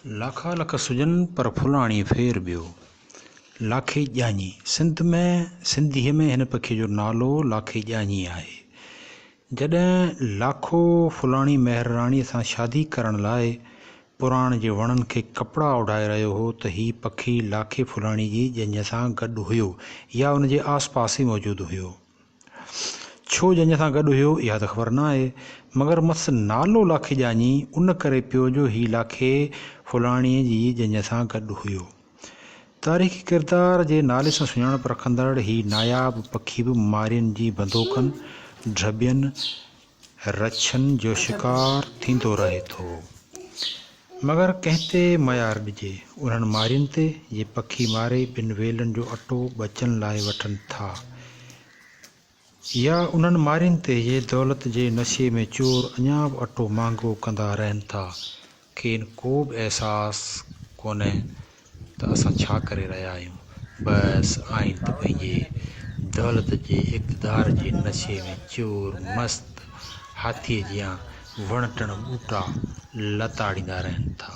لاکا لک سجن پر ڦلاڻي ڦير ٻيو. لاکي ڄاڃي، سنڌ ۾ سنڌيء ۾ هن پکيء جو نالو لاکي ڄاڃي آهي. جڏهن لاکو ڦلاڻي مهر راڻيء سان شادي ڪرڻ لاء پراڻ جي وڻن کي ڪپڙا اوڍائي رهيو هو ته هي پکي لاکي ڦلاڻي جي ڄڃ سان گڏ هيو يا ان جي آس پاس ئي موجود هيو. ڇو ڄڃ سان گڏ هيو، اها ته خبر نه آهي، مگر مس نالو لاکي ڄاڃي ان ڪري پيو جو هي لاکي ڦلاڻي جي ڄڃ سان گڏ هيو. تاريخي ڪردار جي نالي سان سڃاڻپ رکندڙ هي ناياب پکي به مارين جي بندوقن، ڍٻين، رڇن جو شڪار ٿيندو رهي ٿو. مگر ڪنهن تي ميار ڏجي؟ انهن مارين تي، جي پکي ماري ٻن ويلن جو اٽو ٻچن لاء وٺن ٿا. يا انهن مارين تي، جي دولت جي نشي ۾ چور اڃا به اٽو مهانگو ڪندا رهن ٿا. کين ڪو به احساس ڪونهي ته اسان ڇا ڪري رهيا آهيون. بس آهن ته پنهنجي دولت جي اقتدار جي نشي ۾ چور مست هاٿيء جيان وڻ ٽڻ ٻوٽا لتاڙيندا رهن ٿا.